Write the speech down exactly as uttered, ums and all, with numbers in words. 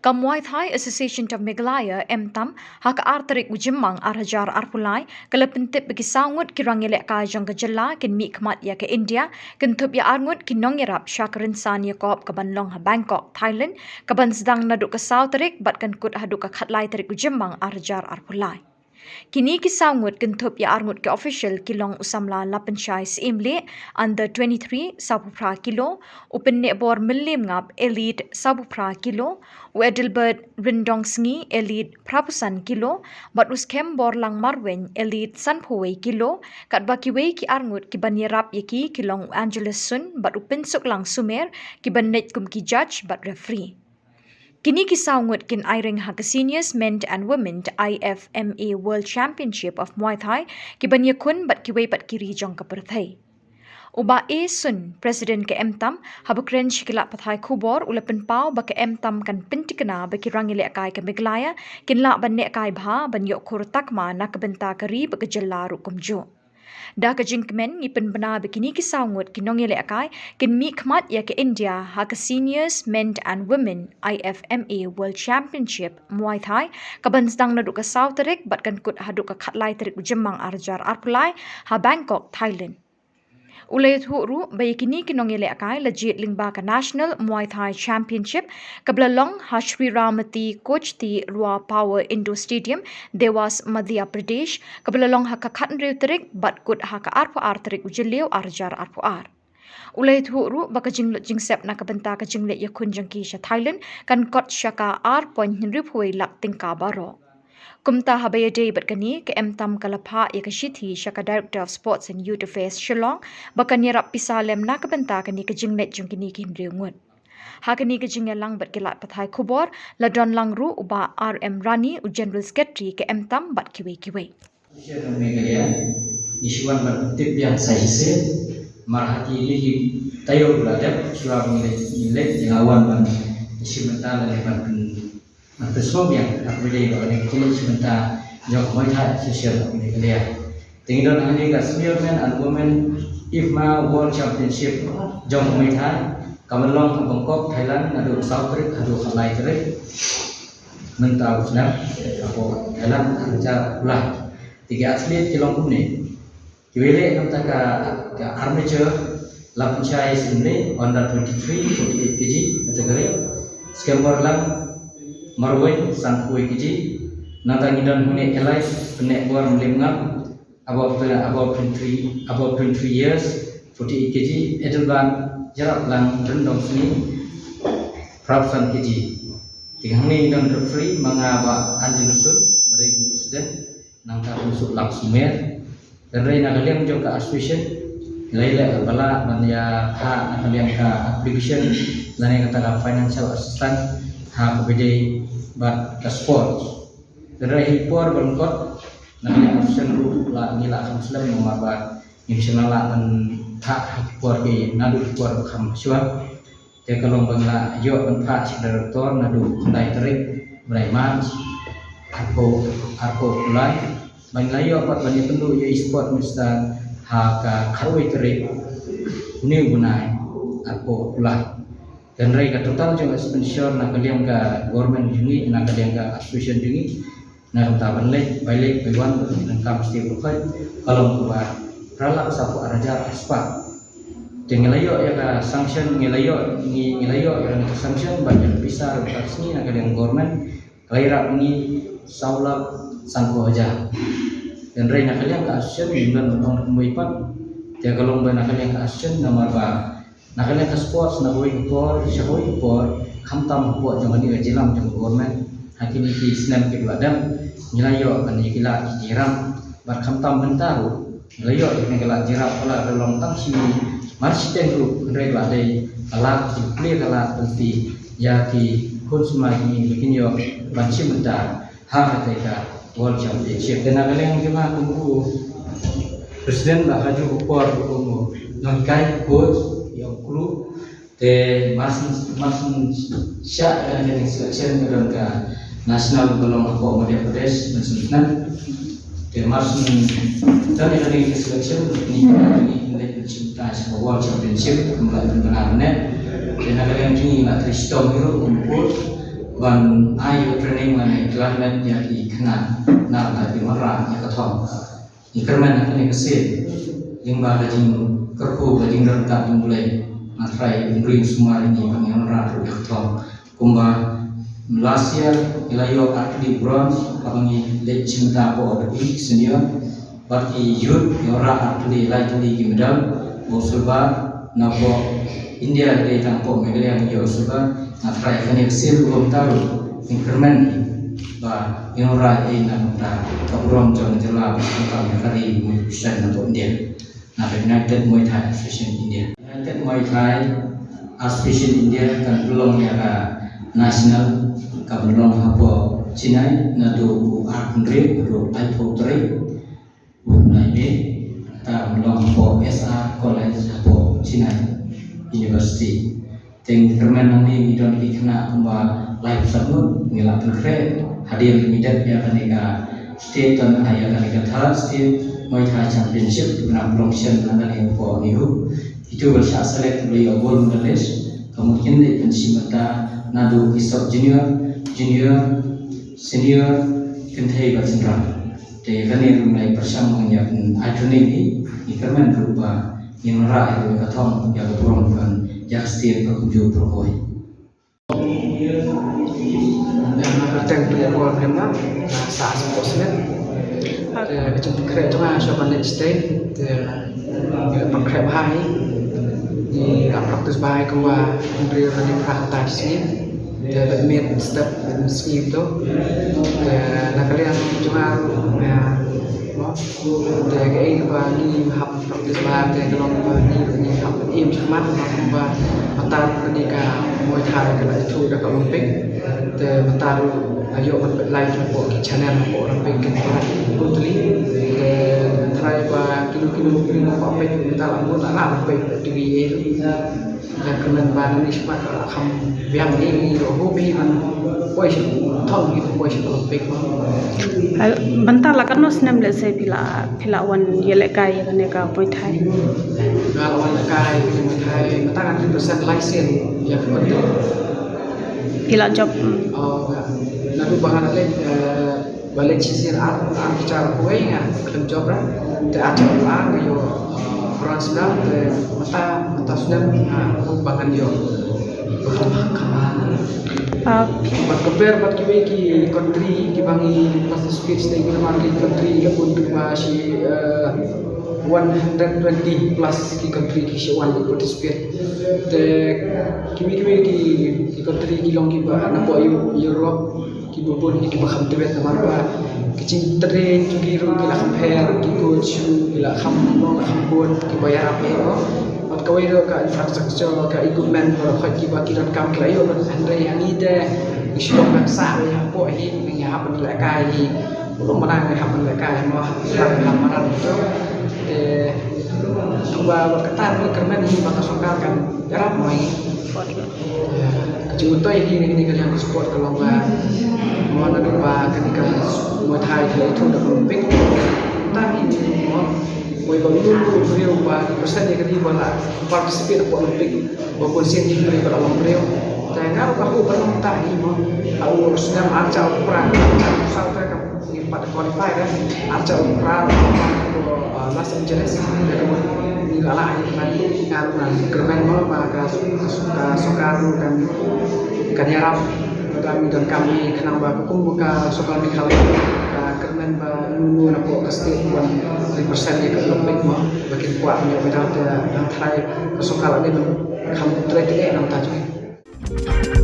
Ka Muay Thai Association of Meghalaya, MTAM, ha ka ar tarik u Jymmang ar hajar arphew lai, ka la pyntip ba ki saw ngut ki rangïalehkai jong ka jylla kin mih khmat ïa ka India, kynthup ïa ar ngut ki nongïarap sha ka rynsan ïakob kaban long ha Bangkok, Thailand, kaban sdang naduh ka saw tarik bad kan kut haduh ka khatlai tarik u Jymmang ar hajar arphew lai. Kine ki saw ngut kynthup ïa ar ngut ki official ki long u samla Lapynshai Syiemlieh, under twenty-three, sawphew phra kilo, u Pynnehbor Mylliem Ngap, elite, sawphew phra kilo, u Adelbert Ryndongsngi, elite, phraphew san kilo, bad u Skhem Borlang Marwein, elite, sanphew wei kilo, katba kiwei ki ar ngut kiban ïarap ïa ki ki long u Angelus Sun bad u Pynsuklang Sumer, kiban leit kum ki judge bad referee. Kine ki saw ngut kin aireng ha ka Seniors Men and Women I F M A World Championship of Muay Thai, kiban ïakhun bad kiwei pat ki ri jong ka pyrthei. U Bah A Sun, President ka MTAM, haba kren sha ki lad pathai khubor, u la pynpaw ba ka MTAM kan pyntikna ba ki rangïalehkai ka Meghalaya kin lah ban nehkai bha ban ïoh khur takma na ka bynta ka ri bad ka jylla ruh kumjuh. Da ka jingkmen, ngi pynbna ba kine ki saw ngut ki nongïalehkai kin mih khmat ïa ka India ha ka Seniors Men and Women I F M A World Championship Muay Thai, kaban sdang naduh ka saw tarik bad kan kut haduh ka khatlai tarik u Jymmang ar hajar arphew lai ha Bangkok, Thailand. U la ïathuh ruh ba ïa kine ki nongïalehkai la jied lyngba ka National Muay Thai Championship kaba la long ha Shri Ramati Kochti Rua Power Indoor Stadium, Dewas, Madhya Pradesh, kaba la long ha ka khathynriew tarik bad kut ha ka arphew ar tarik u Jylliew ar hajar arphew ar. U la ïathuh ruh ba ka jinglut jingsep na ka bynta ka jingleit ïakhun jong ki sha Thailand kan kot sha ka ar point hynriewphew wei lak tyngka baroh. Kumta haba ïadei bad kane, ka MTAM ka la phah ïa ka shithi sha ka Director of Sports and Youth Affairs Shillong ba kan ïarap pisa lem na ka bynta kane ka jingleit jong kine ki hynriew ngut. Ha kane ka jingïalang bad ki lad pathai khubor, la don lang ruh u Bah R M Rani, u General Secretary ka MTAM bad kiwei kiwei. Shisha jong Meghalaya, ngi shu wan ban tip biang sa shisien, mar ha kine ki taïew ba la dep, shuwa ba ngi leit, ngi leit, ngi la wan ban shim bynta lane ban pyn-, ban pynsngew biang ha kaba ïadei bad kane ka jingïaleh shim bynta jong ka Muay Thai Association of Meghalaya. Te ngi don hangne ka Senior Men and Women IFMA World Championship jong ka Muay Thai, kaban long ha Bangkok, Thailand, naduh saw tarik haduh khatlai tarik mynta u snem, hapoh Thailand, ha ka jaka Kuala. Te ki athlete ki long kumne. Kiba ïaleh na ka bynta ka, ka armature, Lapynshai Syiemlieh, under twenty-three, forty-eight K G category. Skhem Borlang Marwein, sanphew K G. Nangta ngi don hangne elite, Pynnehbor Mylliem Ngap, above, above twenty-three, above twenty-three years, forty-eight K G. Adelbert Ïaraplang Ryndongsngi, phraphew san K G. Te hangne ngi don referee, ma nga Bah Angelus Sun, ba dei u president. Nangta u Pynsuklang Sumer. Hynrei na ka liang jong ka association, la ïaleh ba lah ban ïa phah na ka liang ka application lane kata ka financial assistance ha kaba ïadei bad ka sport. Hynrei ha ki por ba lyngkot, na ka liang association ruh la ngi la kham slem namar ba ngim shym la lah ban phah ha ki por ki, naduh ki por ba kham shuwa. Te ka long ba ngi la ïoh ban phah sha ka director naduh khyndai tarik bnai March, arphew, arphew lai. Ba ngi la ïoh pat ban ïakynduh ïa i sport minister ha ka khatwei tarik une u bnai, arphew lai. Hynrei ka total jong expenditure na ka liang ka government jong ngi, na ka liang ka association jong ngi, na ka bynta ban leit, bai leit, bai wan, dohnud kam sdang ruh, ka long kumba phra lak sawphew ar hajar arspah. Te ngi la ïoh ïa ka sanction, ngi la ïoh, ngi, ngi la ïoh ïa ka sanction, ban ïoh pisa ruh ka sngi na ka liang government, ka la ïarap ngi saw lak sanphew hajar. Hynrei na ka liang ka association, ngim don ban ong kumwei pat. Te ka long ba na ka liang ka association, namar ba na ka liang ka sports, na kawei ka por sha kawei ka por, khamtam hapoh jong kane ka jingïalam jong ka government, ha kine ki snem kiba la dep, ngi la ïoh ban ïa ki lad ki jingïalam, bad khamtam mynta ruh ngi la ïoh ïa kane ka lad jingïalam, ka la long tang shi mar shiteng ruh, hynrei ka la dei ka lad jingplie, ka lad pynti ïa ki khun samla jong ngi ba kin ïoh ban shim bynta ha kata ka World Championship. Te na ka liang jong nga kum u president, la ha ju u por kum u nonghikai, coach, ïa u crew. Te mar syn, mar syn shah ïa kane ka selection ka don ka national ba long hapoh Madhya Pradesh, mynshem snem. Te mar syn don ïa kane ka selection, ngi, ngi leit shim bynta sha ka World Championship, kumba la pynbna mynne. Te na ka liang jong ngi la trei shitom hi ruh kum u coach. Ban ai ïa training lane development ïa ki khynnah na ka bynta ban wanrah ïa ka thong. Ngi kyrmen ha kane ka sien lyngba ka jingkyrkhu, ka jingdonkam jong U Blei. Nga trai u briew sumar ïa ngi ba ngin wanrah ruh ïa ka thong. Kumba last year ngi la ïoh artylli bronze haba ngi leit shim bynta hapoh senior. Bad ki youth ngi wanrah artylli laitylli ki medal, u silver, napoh India ka dei tang hapoh Meghalaya ngi ïoh silver. Nga trai kane ka sien ruh mynta ruh ngi kyrmen ba ngin wanrah ïa ka bynta ka burom jong ka jylla bad ka ri Khristan napoh India. Na ka United Muay Thai Association India. United Muay Thai Association India kan pynlong ïa ka national, kan pynlong hapoh Chennai naduh u arphew hynriew haduh laiphew tarik u bnai May. Kan pynlong hapoh S R College hapoh Chennai University. Te ngi kyrmen nangne ngi don ki khynnah kumba laiphew san ngut, ngi la pynkhreh hadien ngi dep ïa kane ka state, ïa kane ka third state Muay Thai Championship, kaba la pynlong shen na kane hapoh NEHU. Kitu ba la shah select ki la ïoh gold medalist, ka mut kin leit pynshim bynta naduh ki sub junior, junior, senior, kynthei bad shynrang. Te kane ruh ngi la pyrshang ban ïa pyn-, ai training hi, ngi kyrmen ruh ba ngin wanrah ïa ka thong, ïa ka burom ban ïa ka state baroh kumjuh baroh kawei. Ïa, nga kyrteng Tulianbor Premnath, nga sah Sampok Smet. Te ka jingpynkhreh jong nga shuwa ban leit state, te nga la pynkhreh bha hi. Ngi la practice bha hi kumba hynriew lane phra kynta shi sngi. Te la miet step, miet sngi to. Te na ka liang jong nga ruh, nga, mo, te kaei kaba ngi hap practice bha, te ka long ba ngi ruh ngi hap ban im shakhmat, namar kumba mynta ruh kane ka Muay Thai ka la ïathuh da ka Olympic. Te mynta ruh la ïoh ban peit live hapoh ki channel hapoh Olympic, kin peit bun tylli. Te tharai ba kino kino ki briew ba peit mynta la bun, la lah ban peit T V A ruh. Nga kyrmen ba nangne shakhmat ka la kham biang, ngi ruh hap ban poi sha, thong ngi poi sha Olympic mo. Bynta la katno snem lehse phi la, phi la wan ïalehkai ïa kane ka Muay Thai? Nga la wan lehkai ïa ka Muay Thai mynta ngan represent lai sien ïa ka country. Phi la jop? Oh, nga, naduh ba nga la leit, eh, ba leit shisien ar, ar hajar khatwei nga khlem jop re. Te ar hajar arphew ar nga ïoh, eh, bronze medal, te mynta, mynta snem nga hope ba ngan ïoh. Ah. Bad compare bad kiwei ki country kiba ngi participate stage, namar ki country la bun, kiba shi, eh, one hundred twenty plus ki country ki shu wan participate. Te kiwei kiwei ki, ki country ki long kiba napoh Eu-, Europe, kiba bun hi kiba kham tbit namar ba ki jingtrei jong ki ruh ki la kham pher, ki coach ruh ki la kham, la kham bun kiba ïarap ïa ngi. Bad kawei ruh ka infrastructure, ka equipment baroh khoit kiba ki donkam ki la ïoh, bad hynrei hangne te ngi shu long ban sah ïa hapoh hi, ngi hap ban lehkai hi. Ulu mana ngi hap ban lehkai mo, hap, hap madan to. Te kumba bad kata ngi kyrmen hi ba ka sorkar kan ïarap mo ïa ngi. Ka jingmyntoi hi na kane ka liang ka sport ka long ba, mo, naduh ba kane ka Muay Thai ka la ïathuh da ka Olympic. Tang hi mo, mo ba u briew ba represent ïa ka ri ba la participate ha Olympic ba bun sien hi briew ba la long briew. Te nga ruh ka hope ba long tang hi mo. Ka u snem ar hajar phra, ar hajar phra ka Ngi pat qualify re, ar hajar phra, ah, Los Angeles, re ka mut ngi la lah ïa ka, ngi ruh ngan kyrmen mo ba ka, ka, ka sorkar ruh kan, kan ïarap, kan donkam ngi khnang ba kum ka sorkar Meghalaya ka kyrmen ba uno uno napoh ka state ban represent ïa ka Olympic mo, ba kin kwah ïa ka medal. Te nga tharai ka sorkar la dei ban kham trei te nangta jong ngi.